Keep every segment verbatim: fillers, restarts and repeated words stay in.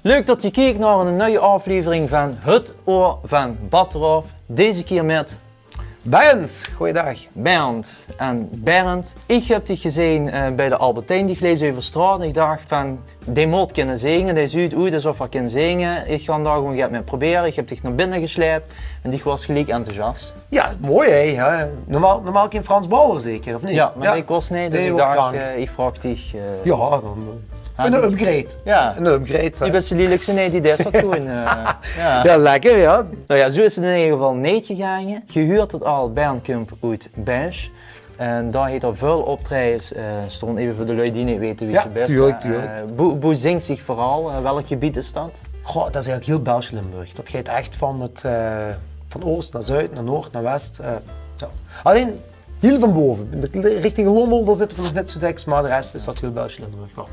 Leuk tot geer kiek nao 'n nui aoflevering vaan 't Oor vaan Batteraof. Deze kier mèt Bernd, goojendaag. Bernd. En Bernd, iech höb diech gezeen, eh, bij de Albert Heijn, diech leeps euver straot. En iech dach vaan, dee moot kinne zinge, dee zuut oet es of 'r kin zinge. Iech gaon dao gewoen get mèt probere. Iech höb diech nao binne gesleip en diech waors geliek enthousiast. Jao, mooi hè. Jao. Normaal, normaal kint Frans Bauer zeker, of neet? Jao, meh dee kós neet, dus iech dach, eh, iech vraog diech, eh. Jao, daan, eh, 'n upgrade. Jao. 'n Upgrade, hè. Dee bès de lielekste neet, dee deis dat gewoen, eh, jao. Jao, lekker, jao. Noe jao, zoe is 't in eder geval neet gegaange. Geer huurt 't al, Bernd kump oet Belsj. En dao heet 'r väöl optrejes, eh, stoon. Eve veur de lui die neet wete wie ze bès, tuurlek, hè. Tuurlek. Eh, boe, boe zingk diech veural? Eh, welk gebied is dat? Goh, dat is eigelek hiel Belsj Limburg. Dat geit ech vaan 't, eh, vaan oost nao zuid, nao noord, nao west. Eh, jao. Allein hiel vaan bove, in de richting Lommel, dao zitte v'r nog neet zoe dèks, meh de res is dat hiel Belsj Limburg, jao.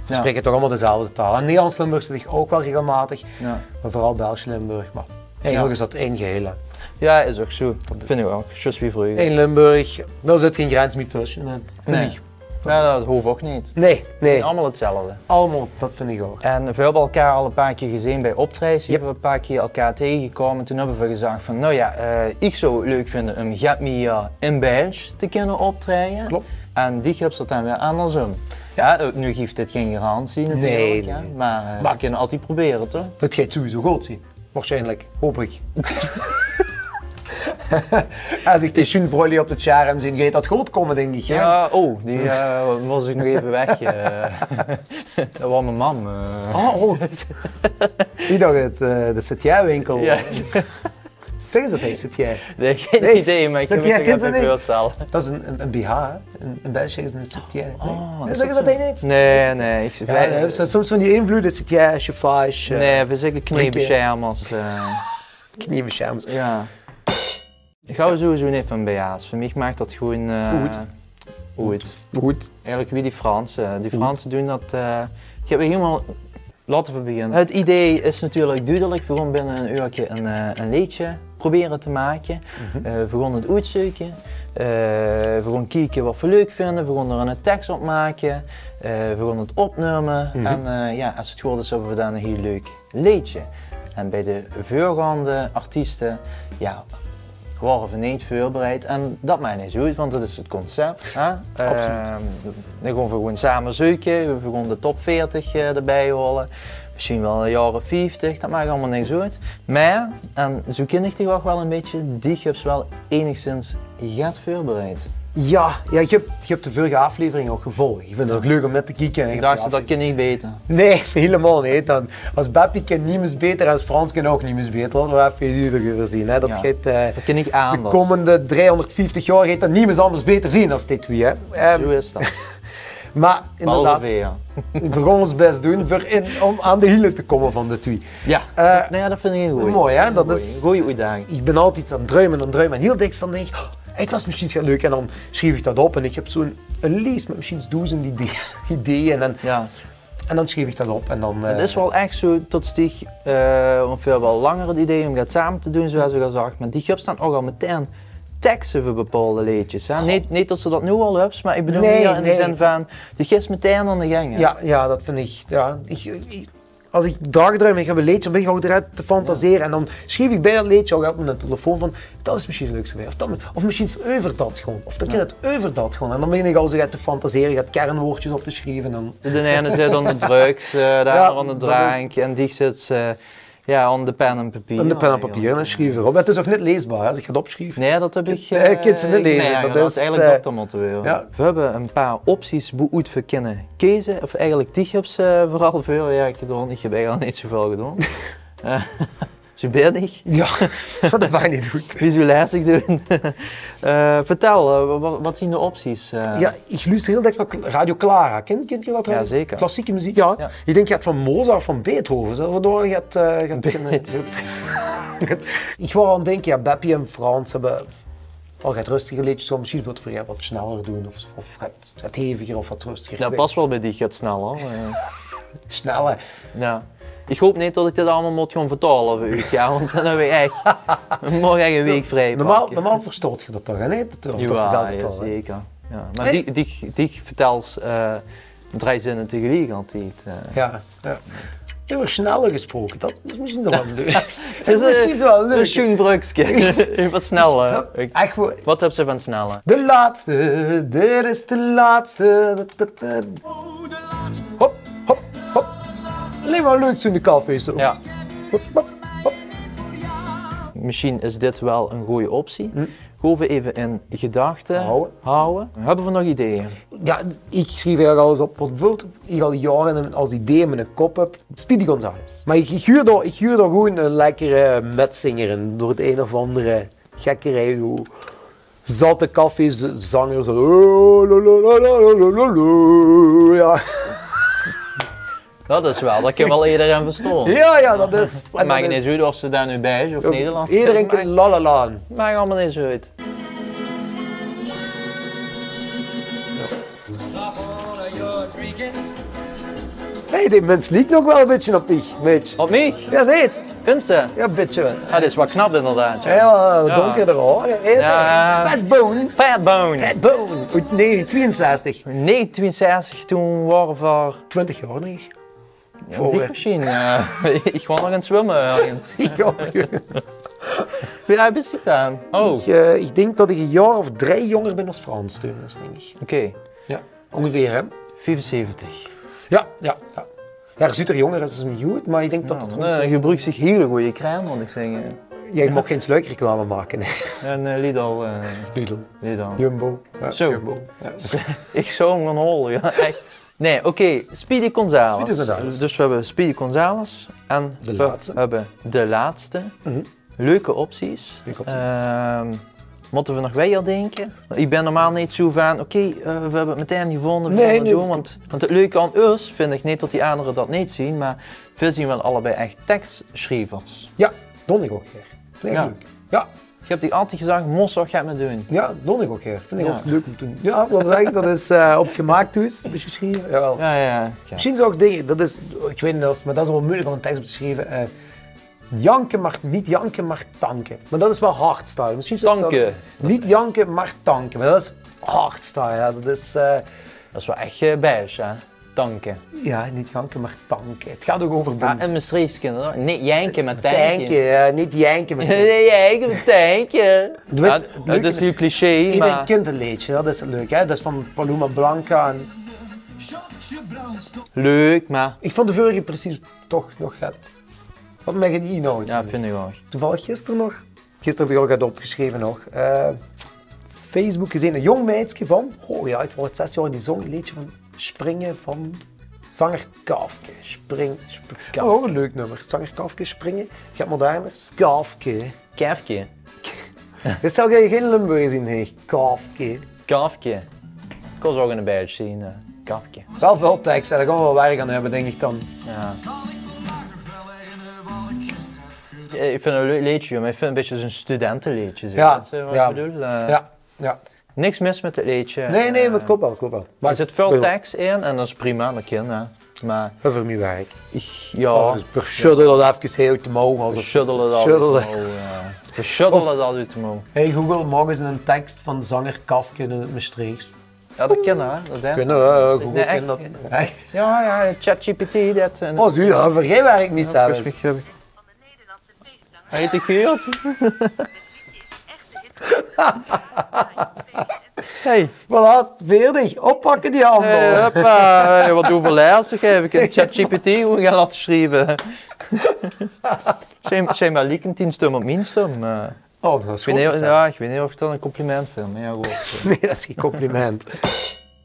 V'r spraeke toch allemaol dezelfde taol. En Nederlands Limburg zit iech ouch wel regelmaotig, meh veural Belsj Limburg. Meh eigelek is dat ein geheel, hè. Jao, is ouch zoe. Dat vin iech ouch. Zjus wie vreuger. Ein Limburg, dao zit gein grens mie tösse, hè. Vin iech. Jao, dat hoof ouch neet. Nein, nein. Allemaol 'tzelfde. Allemaol, dat vin iech ouch. En veer höbbe elkaar al e paar kier gezeen bij optrejes. Jep. Veer höbbe e paar kier elkaar tegegekoume. Toen höbbe veer gezag vaan, noe jao, eh, iech zouw 't leuk vinde um get mie in Belsj te kinne optreje. Klop. En diech höbs dat daan weer aandersum. Jao, eh, noe gief dit gein garantie natuurlek, hè, meh, eh, veer kinne altied probere, toch? 't Geit sowieso good zien. Waarsjienlek, hoop iech. Es iech die sjoen vrouwluuj op 't sjerm zeen, geit dat good koume, dink iech, hè? Jao, oh, die, eh, mós iech nog eve weg, eh. Dat waor mien mam, eh. Oh, oh. Iech dach 't, eh, de C T-winkel. Jao. Zègke ze dat hei, C T? Nein, gein idee, meh iech kin miech dat neet veurstèlle. Dat is 'n, 'n, 'n B H, hè? In, in Belsj zègke ze 'n C T, nein? Oh, zègke ze dat hei neet? Nein, nein. Jao, dat zien soms vaan die invloede, C T, chauffage, eh. Nein, veer zègke kneebesjermers, eh. Kneebesjermers. Jao. Iech hou sowieso neet vaan B H's. Veur miech maak dat gewoen, eh, oet. Oet. Eigelek wie die Franse. Die Franse doen dat, eh, iech höb hielemaol Laote v'r beginne. 't Idee is natuurlek dudelek. V'r goon binne 'n uurke 'n, eh, 'n leedsje probere te make. Eh, v'r goon 't oetzeuke. Eh, v'r goon kieke wat v'r leuk vinde. V'r goon d'r 'ne teks op make. Eh, v'r goon 't opnumme. En, eh, jao, es 't good is, höbbe v'r daan 'n hiel leuk leedsje. En bij de veurgaonde artieste, jao, waore v'r neet veurbereid. En dat maak neet zoe oet, want dat is 't concept, hè? Absoluut. Ehm, daan goon v'r gewoen same zeuke, v'r goon de top veertig, eh, d'rbij hole. Mesjiens wel de jaore vieftig, dat maak allemaol niks oet. Meh, en zoe kin iech diech ouch wel e bitteke, diech höbs wel enigszins get veurbereid. Jao, jao, iech höb, iech höb de veurige aoflevering ouch gevolg. Iech vind 't ouch leuk um nao te kieke. Iech dach, dat kin neet beter. Nein, hielemaol neet. Daan, es Beppie kin niemes beter, es Frans kin ouch niemes beter. Laote v'r eve dudelek euver zien, hè. Dat geit, eh, de koumende driehonderdvieftig jaor geit dat niemes anders beter zien es die twie, hè. Ehm, zoe is dat. Meh inderdaad, v'r goon us bès doen veur in, um aon de hiele te koume vaan de twie. Jao, eh, dat, noe jao, dat vin iech 'n gooj. Mooi, hè? Dat is 'n gooj oetdaging. Iech bin altied aon 't druime en druime. En hiel dèks daan dink iech, oh, hey, dat is mesjiens get leuk. En daan sjrief iech dat op. En iech höb zoe'n, 'n lies mèt mesjiens doezend idee-, ideeë. En daan, en daan sjrief iech dat op. En daan, 't is wel ech zoe tot diech, eh, want veer höbbe al langer 't idee um get same te doen, zoe es iech al zag. Meh diech höbs daan ouch al metein tekste veur bepaolde leedsjes, hè? Goh. Neet, neet tot ste dat noe al höbs, meh iech bedoel mie in de zin vaan, diech geis metein aon de geng, hè? Jao, jao, dat vin iech, jao. Iech, iech, es iech dagdruim en iech höb e leedsje, daan bin iech al direk te fantasere. En daan sjrief iech bij dat leedsje ouch op mien telefoon vaan, dat is mesjiens 't leukste weer. Of dat, of mesjiens euver dat gewoen. Of daan kin 't euver dat gewoen. En daan bin iech al zoe get te fantasere, get kernwoordsjes op te sjrieve. En d'n eine zit aon de drugs, eh, d'n andere aon de drank. En diech zit, eh, Jao, aon de pen en papier. Aon de pen en papier en daan sjrief iech op. 't Is ouch neet leesbaar, hè, es iech 't opsjrief. Nein, dat höb iech, eh, kins 't neet leze. Dat is eigelek, eh, dok dat mote v'r. Jao. V'r höbbe e paar opties boe-oet v'r kinne keze. Of eigelek, diech höbs, eh, veural veurwerk gedoon. Iech höb eigelek neet zoeväöl gedoon. Eh, zoe bin iech. Jao, dat maak neet oet. Wie zoe lèstig doen. Eh, vertèl, eh, wa-, wa-, wat zien de opties, eh? Jao, iech luuster hiel dèks nao kl-, Radio Clara. Kint, kint geer dat? Jao, zeker. Klassieke meziek. Jao. Jao. Iech dink, jao, vaan Mozart, vaan Beethoven. Zölle v'r dao get, eh, get kinne, get, iech waor aon 't dinke, jao, Beppie en Frans höbbe al get röstiger leedsjes, zölle v'r mesjiens get veur get wat sneller doen, of, of get, get heviger of wat röstiger. Jao, pas wel bij diech get sneller, eh. Sneller. Jao. Iech hoop neet tot iech dit allemaol moot goon vertaole veur uuch, jao, want daan höb iech ech, moot iech ech 'n week vrij pakke. Normaal, normaal verstoot geer dat toch, hè? Neet? Jao, jao, zeker. Jao. Meh diech, diech, diech vertèls, eh, drei zinne tegeliek altied, eh. Jao, jao. Euver snelle gesproke, dat is mesjiens nog waal leuk. Dat is mesjiens waal leuk. Ein sjoen brögske. Euver snelle. Ech waor. Wat höbs se van snelle? De laatste, dit is de laatste. Hop, hop, hop. Allein mer leuk zoe in de café zoe. Jao. Hop, hop, hop. Mesjiens is dit waal ein gooj optie. Gaon v'r eve in gedachte hawwe. Hawwe. Höbbe v'r nog ideeë? Jao, ich sjrief eigelik alles op wat bieveurbeeld ich al jaore es idee in miene kop höb. Speedy Gonzales. Mer ich, ich huur dao, ich huur dao gewoen eine lekkere mètzinger in, door 't ein of anger gekkerij, zoe zatte cafézanger, zoe, oh, lo, lo, lo, jao. Dat is waal, dat kin waal ederein verstaon. Jao, jao, dat is, 't maak neet oet of se dao noe Belsj of Nederlands bös. Ederein kint la la la. Maak allemaol neet zoe oet. Hey, die mins liek nog waal ein bietje op dich, Mitch. Op mich? Jao, neet? Vinjs se? Jao, ein bietje. Jao, dat is waal knap inderdaad, jao. Jao, donkerder haore, hè? Jao. Pat Boone. Pat Boone. Oet negentien twieënzestig. Negentien twieënzestig, toen waore v'r twintig jaor, dink ich. Jao, dich mesjiens. Eh, ich waas nog aan 't zwumme örges. Jao. Wie aad bis se dan? Oh. Ich, eh, ich dink dat ich ein jaor of drie jónger bin es Frans toen, dink ich. Oké. Jao, óngeveer, hè? Viefenzeventig. Jao, jao, jao. Jao, hae zuut d'r jónger oet es me good, mer ich dink dat dat... Jao, eh, gebroeks dich hiel gooj crème, mót ich zègke. Jao, ich maag gein sluikreclame make, hè. En, eh, Lidl, eh, Lidl. Lidl. Jumbo. Jao, zoe. Jumbo. Jao. Ich zou 'm gaon haole, jao, ech. Nae, oké, Speedy Gonzales. Speedy Gonzales. Dus v'r höbbe Speedy Gonzales en v'r höbbe de laatste. Leuke opties. Leuke opties. Ehm, mótte v'r nog wiejer dinke? Ich bin normaal neet zoe van, oké, eh, v'r höbbe 't metein gevónje, v'r gaon 't doon. Want, want 't leuke aan us, vinj ich, neet dat die angere dat neet zeen, mer veer zeen waal allebei ech tekssjrievers. Jao, doon ich ouch gaer. Vinj ich leuk. Jao. Ich höb dich altied gezag, mós se get mit doon. Jao, doon ich ouch gaer. Vinj ich ouch leuk óm te doon. Jao, dat is eigelik, dat is, eh, op 't gemaak toe is, ein bietje sjrieve. Jao, jao. Mesjiens ouch dinger, dat is, ich weit neet of, mer dat is waal meujelik óm eine teks op te sjrieve. Eh, janke, mer neet janke, mer tanke. Mer dat is waal hardstyle. Mesjiens is dat... Tanke. Neet janke, mer tanke. Mer dat is hardstyle, jao. Dat is, eh, dat is waal ech, eh, Belsj, hè? Tanke. Jao, neet janke, mer tanke. 't Geit ouch euver... Jao, in Mestreechs kinjer, hè? Neet janke, mer tanke. Tanke, jao, neet janke, mer tanke. Neet janke, mer tanke. Jao, 't is hiel cliché, mer ederein kint 't leedje, dat is 't leuke, hè? Dat is van Paloma Blanca en... Leuk, mer ich vónj de vörrige precies toch nog get. Wat mich 'n inhoud... Jao, vinj ich ouch. Toevallig gister nog. Gister höb ich ouch get opgesjreve nog. Eh, Facebook gezeen, e jóng meidske van, oh jao, 't waor zès jaor, die zóng e leedje van Springe van zanger Kafke. Spring, spr... Kafke. Oh, ouch e leuk nummer. Zanger Kafke, Springe. Get moderners. Kafke. Kafke. Dit zou gein, gein Limburger zeen, hè. Kafke. Kafke. Kós ouch in de Belsj zeen, eh, Kafke. Waal väöl teks, hè. Dao gaon v'r waal werk aan höbbe, dink ich dan. Jao. Eh, ich vinj 't e leuk leedje, mer ich vinj 't e bietje zoe'n studenteleedje, zoe. Jao, wèts se wat ich bedoel? Eh, jao, jao. Niks mis mit 't leedje. Nae, nae, dat klop waal, klop waal. Mer d'r zit väöl teks in en dat is prima, dat kin, hè. Mer... Euver mie werk. Ich, jao. Oh, dus veer sjöddele dat efkes, hè, oet de mouw, es... Veer sjöddele dat oet de mouw, jao. Veer sjöddele dat oet de mouw. Hey Google, maak ins 'nen teks van zanger Kafke in 't Mestreechs. Jao, dat kin, hè. Dat dink ich. Kin, hè, Google kin dat. Jao, jao, ChatGPT, dat, eh... Oh, zuus se, jao, veur gein werk mie zelfs. Höb ich, höb ich. Hae heet Geert. Hey. Voilà, veerdig. Oppakke die handel. Hey, huppa. Hey, wat euverlestig, hè. V'r kinne ChatGPT gewoen gaon laote sjrieve. Sjien, sjien mer liek 'n tien stum op mien stum, eh. Oh, dat is good. Ich weit neet, jao, ich weit neet of ich dat 'n compliment vinj, mer jao, good. Nae, dat is gein compliment.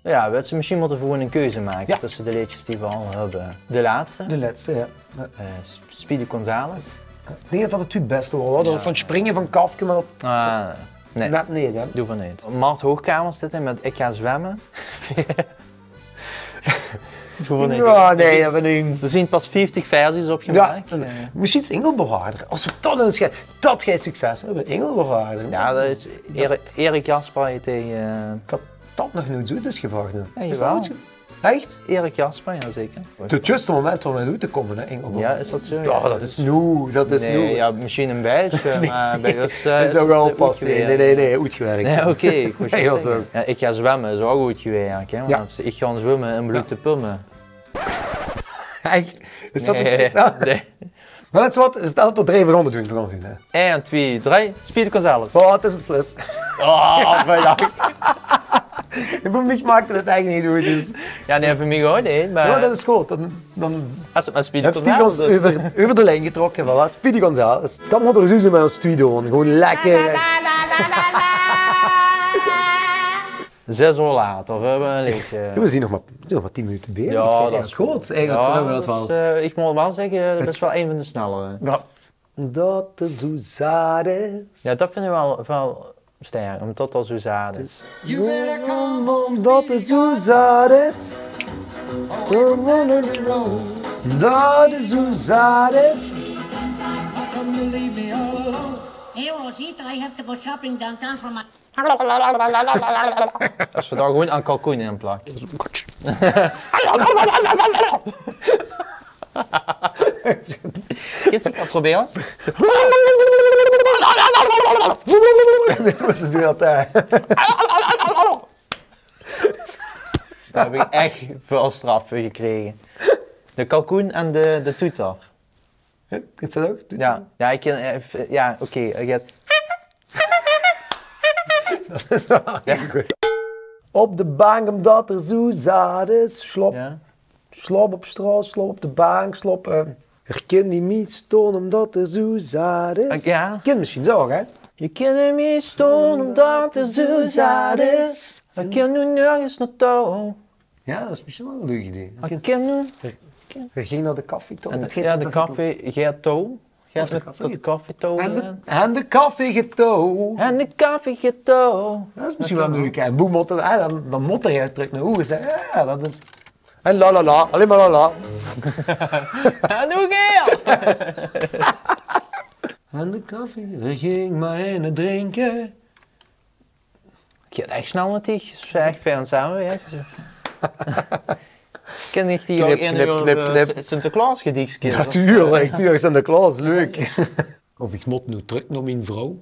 Jao, v'r zólle mesjiens mótte gewoen 'n keuze make tösse de leedjes die v'r al höbbe. De lètste. De lètste, jao. Jao. Eh, S-, Speedy Gonzales. Ich dink dat dat de twie bèste waore, hoor. Jao. Van Springe van Kafke, mer dat... Ah, nae. Net neet, hè? Doon v'r neet. Mart Hoogkamers zit hie mit Ik gaon zwemme. Doon v'r neet. Jao, nae, dat vinj ich... D'r zeen pas vieftig versies op gemaak. Jao, eh. Mesjiens Engelbewaarder. Es v'r dat ins gaon, dat geit succes höbbe, Engelbewaarder. Jao, dat is Erik, Erik Jasper heet dae, eh, dat dat nog noets oet is gebrach, hè? Jao, jawaal. Is dat oets ge-, ech? Erik Jasper, jao zeker. Tot zjus 't moment óm oet te kómme, hè, Engelbewaarder. Jao, is dat zoe? Jao, dat is noe, dat is noe. Nae, jao, mesjiens in Belsj, eh, mer bie ós, eh, is 't ouch al oetgewèrk. Nae, nae, nae, oetgewèrk. Nae, oké, ich wou zjus zègke. Jao, Ik gaon zwemme is ouch oetgewèrk, hè, want Ich gaon zwumme in bloete pumme. Ech? Is dat 't? Nae. Mer dat is wat, is 't antwoord drie, veer gaon 't doen, veer gaon 't doen, hè. Ein, twie, drie, Speedy Gonzales. Oh, 't is beslis. Oh, bedank. Veur mich maak 't eigelik neet oet, dus. Jao, nae, veur mich ouch neet, mer... Jao, dat is good. Dan, dan höbs se Speedy Gonzales euver, euver de lien getrokke, voilà. Speedy Gonzales. Dan mót d'r zoe zoe mit ós twie doon. Gewoon lekker. Zes oor later, veer höbbe e leedje. Jao, veer zeen nog mer, veer zeen nog mer tien minute bezig. Jao, dat is good. Eigelik höbbe veer dat waal. Eh, ich mót waal zègke, det is waal ein van de snellere. Jao. Ómdat 'r zoe zaat is. Jao, dat vinj ich waal, waal sterk, ómdat 'r zoe zaat is. Ómdat 'r zoe zaat is. Ómdat 'r zoe zaat is. Hey, Rosita, I have to go shopping downtown for my... Es v'r dao gewoon 'ne kalkoen in plakke. Kins se 't probere? Waat is 't weer, hè? Dao höb ich ech väöl straf veur gekrege. De kalkoen en de, de toeter. Jao, kins se dat ouch? Jao, jao, ich kin, eh, f-, jao, oké, ich get... Dat is waal hiel good. Op de bank, ómdat 'r zoe zaat is. Slop. Jao. Slop op straot, slop op de bank, slop, eh. D'r kin neet mie stoon, ómdat 'r zoe zaat is. Ah, jao. Kin mesjiens ouch, hè? D'r kin neet mie stoon, ómdat 'r zoe zaat is. D'r kin noe nörges nao touw. Jao, dat is mesjiens waal e leuk idee. D'r kin noe... Veer ginge nao de kaffee touw. En, jao, de kaffee geit touw. Of de kaffee geit touw. En de, en de kaffee geit touw. En de kaffee geit touw. Dat is mesjiens waal leuk, hè. Boe mót 'r, hè, dan, dan mót 'r trök nao hoes, hè. Jao, dat is... En la la la, allein mer la la. En nog ein kier. En de kaffee, veer ginge mer eine drinke. 't Geit ech snel mit dich, is ech fijn same, hè. Kin ich die ouch inhuure veur Sinterklaos gedichskes? Natuurlik, natuurlik, Sinterklaos, leuk. Of ich mót noe trök nao mien vrouw?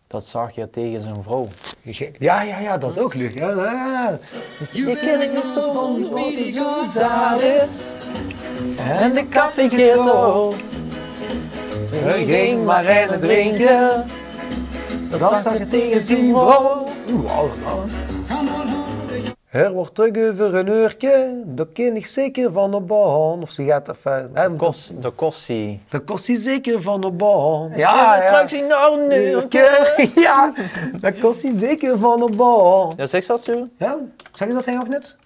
Dat zag 'r tege zien vrouw. Jao, jao, jao, dat is ouch leuk. Jao, jao, jao. D'r kin neet mie stoon, ómdat 'r zoe zaat is. En de kaffee geit touw. Veer ginge mer eine drinke. Dat zag 'r tege zien vrouw. Oeh, allemaol. Her waert trök euver ein eurke, dao kin ich zeker van op aan. Of ze geit effe, hè, dao kós, dao kós ze. Dao kós ze zeker van op aan. Jao, jao. Trök zien nao ein eurke. Jao, dao kós ze zeker van op aan. Jao, zèk dat zoe? Jao, zèk ich dat eigelik ouch net?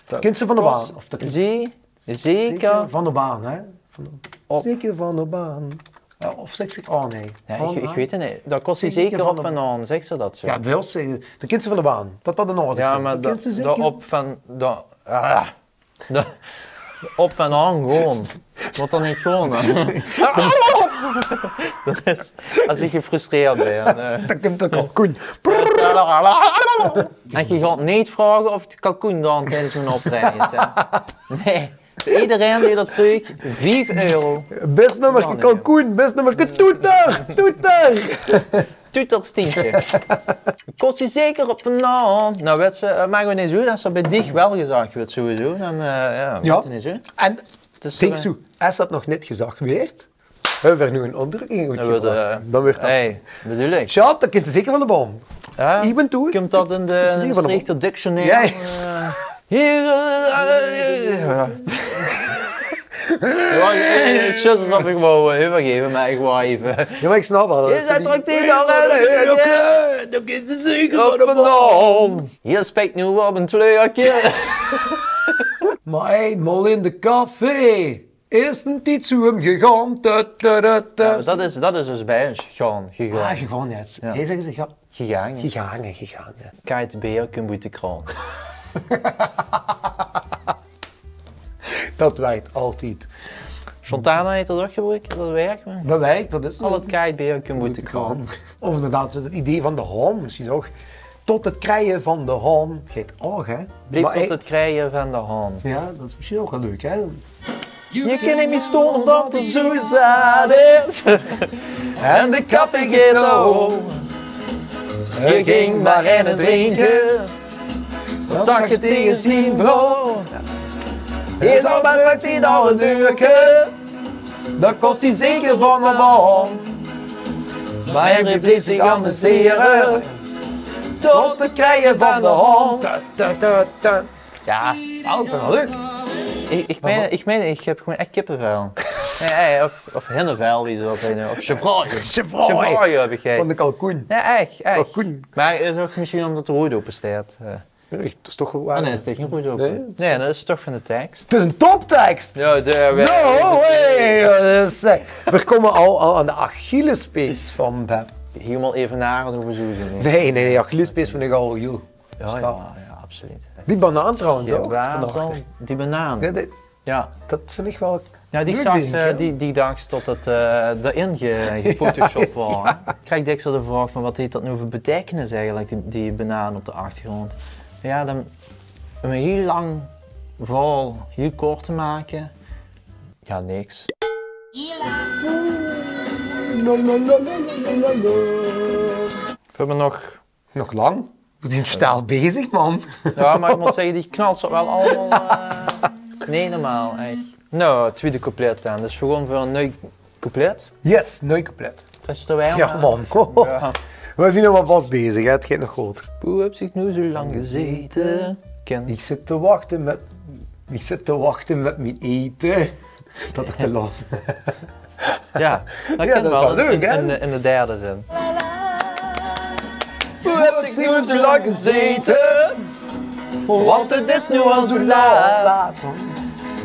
Dao kins se van op aan. Of dao kins ze zeker van op aan, hè? Van, zeker van op aan. Jao, of zèk ich, oh nae. Jao, ich, ich weit 't neet. Dao kós ze zeker van op aan, zèk ze dat zoe? Jao, bie ós zègke ze, dao kins se van op aan. Dat dat in orde kump. Jao, mer dao kins se zeker op van, dao, ah, dao op van aan gewoon. Mót dat neet gewoon, hè? Dat is, es ich gefrustreerd bön, eh. Dao kump de kalkoen. En ich gaon neet vraoge of de kalkoen dan tiedes mien optraeje is, hè. Nae. Veur ederein dae dat vreug, vief euro. Bès nummerke kalkoen, bès nummerke toeter, toeter. Toeter Stientje. Kós ze zeker op de naam. Nou, wèts se, eh, maak 't neet zoe, es dat bie dich waal gezag weurt sowieso, dan, eh, jao, maak 't neet zoe. En dink zoe, es dat nog neet gezag weurt, höbbe veer noe 'n onderdrökking oetgebrach. Dan weurt dat, bedoel ich. Sjaat, dan kins se zeker van de baan. Jao? Ich bön thoes. Kump dat in de Mestreechter dictionair? Jao. Eh, hie, eh, eh, eh, jao, eh, zjus es of ich wou, eh, euvergeve, mer ich wou effe... Jao, mer ich snap 't waal. Hie zit er ouch tien daag in. Oké, dan kins se zeker van de baan. Hie spik noe op ein tleurke. Mer einmaol in de café. Is 't neet zoe ómgegaon? Tut, tut, tut, tut. Jao, dat is, dat is dus Belsj. Gaon, gegaon. Ah, gegaon, jao. Hie zègke ze gegaange. Gegaange, gegaange. Kaajd beer kump oet de kraan. Dat wèrk altied. Santana heet dat ouch gebroek, dat wèrk, mer... Dat wèrk, dat is... Al 't kaajd beer kump oet de kraan. Of inderdaad, 't idee van de haan, mesjiens ouch. Tot 't krieje van de haan geit ouch, hè? Blief tot 't krieje van de haan. Jao, dat is mesjiens ouch waal leuk, hè? Hie kin ich neet stoon ómdat 't zoe zaat is. En de kaffee geit touw. Hie ging mer eine drinke. Dat zag 'r tege zien vrouw. Is al maar druk zien al een uurke, dan kost ie zeker van de bal. Maar hij bleef zich amuseren tot het krijgen van de hand. Ja, oh, ik vind het wel leuk. Ik, ik, meen, ik meen, ik heb gewoon echt kippenvel. Nee, of, of hinnevel, wie ze dat heten. Of chevraaien. Chevraaien. Chevraaien heb ik gegeten. Van de kalkoen. Ja, echt, echt. Kalkoen. Maar het is ook misschien omdat de roet open staat. Eh. Nee, dat is toch wel... Oh nee, is tegen goed op. Nee, nee, dat is toch van de tekst. Het is een toptekst! Ja, de, we, no way! Dat is, eh, we komen al, al aan de Achillespees van Beb. Helemaal even naar over zo. Nee, nee, nee, Achillespees vind ik al heel... Ja, ja, ja, absoluut. Die banaan trouwens ook. Ja, die banaan. Ja, die, ja. Dat vind ik wel... Ja, die zag, eh, die, die dacht dat het, eh, erin ge-, gefotoshopt was, hè. Ik krijg dikwijls de vraag van: wat heeft dat nu voor betekenis eigenlijk, die, die banaan op de achtergrond? Ja, dan, om een heel lang verhaal heel kort te maken. Ja, niks. We hebben nog Nog lang? We zien snel bezig, man. Ja, maar ik moet zeggen, die knalt ze wel allemaal, eh, nee, normaal, echt. Nou, tweede couplet dan. Dus we gaan voor een nieuw couplet. Yes, nieuw couplet. Is er weer, ja, man. Ja. We zien nog maar vast bezig, hè. Het gaat nog goed. Hoe heb ik nu zo lang gezeten? Ik zit te wachten met, ik zit te wachten met mijn eten. Dat is te lang. Ja, dat is wel leuk, hè? In de, in de derde zin. Hoe heb ik nu zo lang gezeten? Want het is nu al zo laat.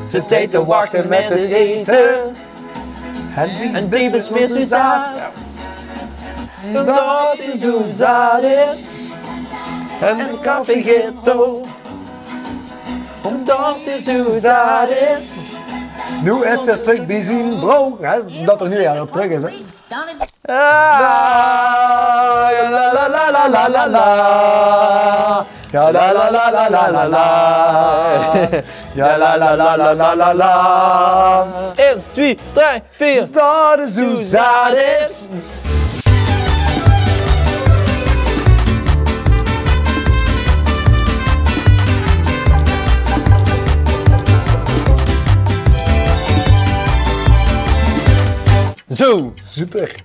Zit hij te wachten met het eten. En die is weer zo zaat. Dat hij zo zaat is. En de koffie gaat door. Omdat hij zo zaat is. Nu is er terug bij zijn vrouw. Hè, omdat er nu al op terug is, hè. Ah, ja, la, la, la. Ja, la, la, la. Ja, la, la, la. Eén, twee, drie, veer. Dat is hoe zaat is. Zo. Super.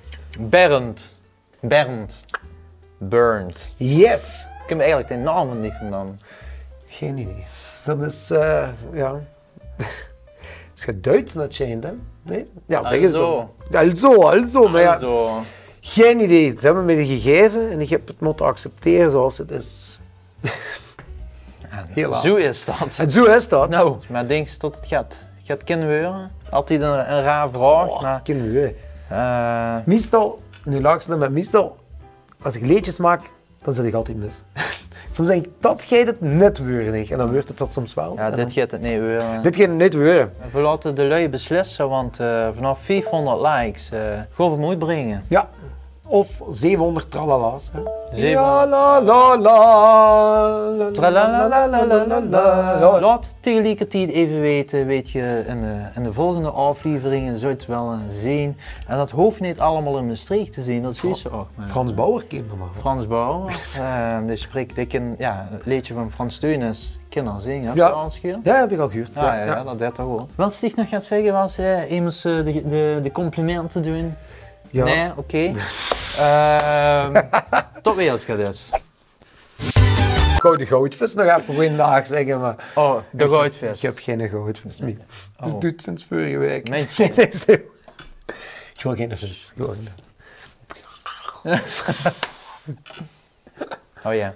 Bernd. Bernd. Bernd. Yes. Ik ken eigenlijk de naam niet van dan. Geen idee. Dat is, eh, ja. Is het Duits, dat schijnt, hè? Nee? Ja, zeg eens. Also. Also, also, maar ja. Also. Geen idee. Ze hebben mij die gegeven en ik heb het moeten accepteren zoals het is. Helaas. Zo is dat. En zo is dat. Nou, maar denk je tot het gaat, gaat kunnen worden? Altijd een, een raar vraag, oh, maar kunnen we. Eh, meestal, nu lachs te, maar meestal, als ik leedjes maak, dan zit ik altijd mis. Soms denk ik, dat gaat het net worden, denk ik. En dan wordt het dat soms wel. Ja, en dit dan gaat het niet worden. Dit gaat het niet worden. We laten de lui beslissen, want, eh, vanaf vijfhonderd likes, eh, gaan we moeite brengen. Ja. Of zevenhonderd tralala's, hè? Zeven- Ja, la, la, la, la, la, la, la, la, la, la, la. Ja. Laat tegelijkertijd even weten, weet je, in de, in de volgende afleveringen zult je wel, eh, zien. En dat hoeft niet allemaal in Maastricht te zien, dat Fra-, is ze ook. Maar Frans Bauer keek normaal. Frans Bauer, eh, die spreekt, ik ken, ja, het leedje van Frans Theunisz, ken al zingen, hè, ja. Frans Geur? Ja, heb ik al gehuurd. Ja, ja, ja, ja, dat deed toch goed. Wat ik nog gaat zeggen was, eh, immers, eh, de, de, de complimenten doen. Ja. Nee, oké. Ehm, tot weer eens, gaat dus. Ik wou de goudvis nog even goeiedag zeggen, maar... Oh, de goudvis. Ik heb geen goudvis meer. Oh. Dus doet sinds vorige week. Mensen. Ik wil geen vis. Gewoon. Oh ja.